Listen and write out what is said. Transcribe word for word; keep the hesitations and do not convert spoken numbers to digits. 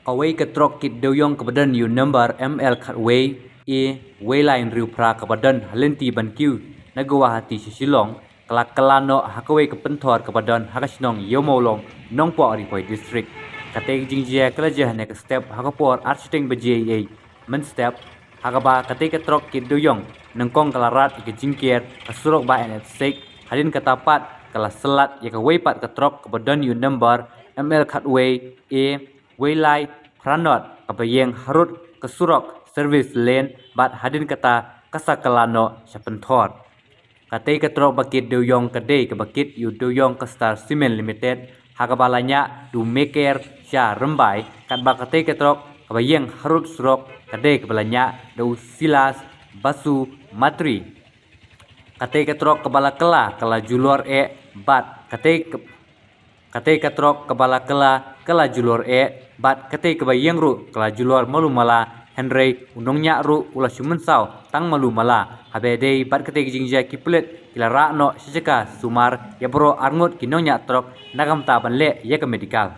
Kawei ka trok kit dewïong kaba don ïa u nombar M L khatwei A wei lai hynriew phra kaba don ha lynti ban kiew na Guwahati sha Shillong, ka la kylla noh ha kawei ka pynthor kaba don ha ka shnong Ïawmawlong, Nongpoh Ri Bhoi District. Katei ka jingjia ka la jia ha kane ka step ha ka por ar shiteng baje mynstep, ha kaba katei ka trok kit dewïong nyngkong ka la rat ïa ka jingker ka surok ba N H six, hadien kata pat ka la syllat ïa kawei pat ka trok kaba don ïa u nombar M L khatwei A wei lai phra nod kaba ïeng harud ka surok service lane bad hadien kata ka sa kylla noh sha pynthor. Katei ka trok ba kit dewïong ka dei kaba kit ïa u dewïong ka Star Cement Limited, ha kaba la ñiah da u Meker Shah Rymbai, katba katei ka trok kaba ïeng harud surok ka dei kaba la ñiah da u Silas Basu Matri. Katei ka trok kaba la kylla ka la julor eh bad katei ka Katei ka trok kaba la kylla ka la julor eh bad katei kaba ïeng ruh ka la julor malu mala, hynrei u nongñiah ruh u la shu mynsaw tang malu mala. Haba ïadei bad katei ka jingjia, ki pulit ki la rah noh sha jaka sumar ïa baroh arngut ki nongñiah trok na ka bynta ban leh ïa ka medical.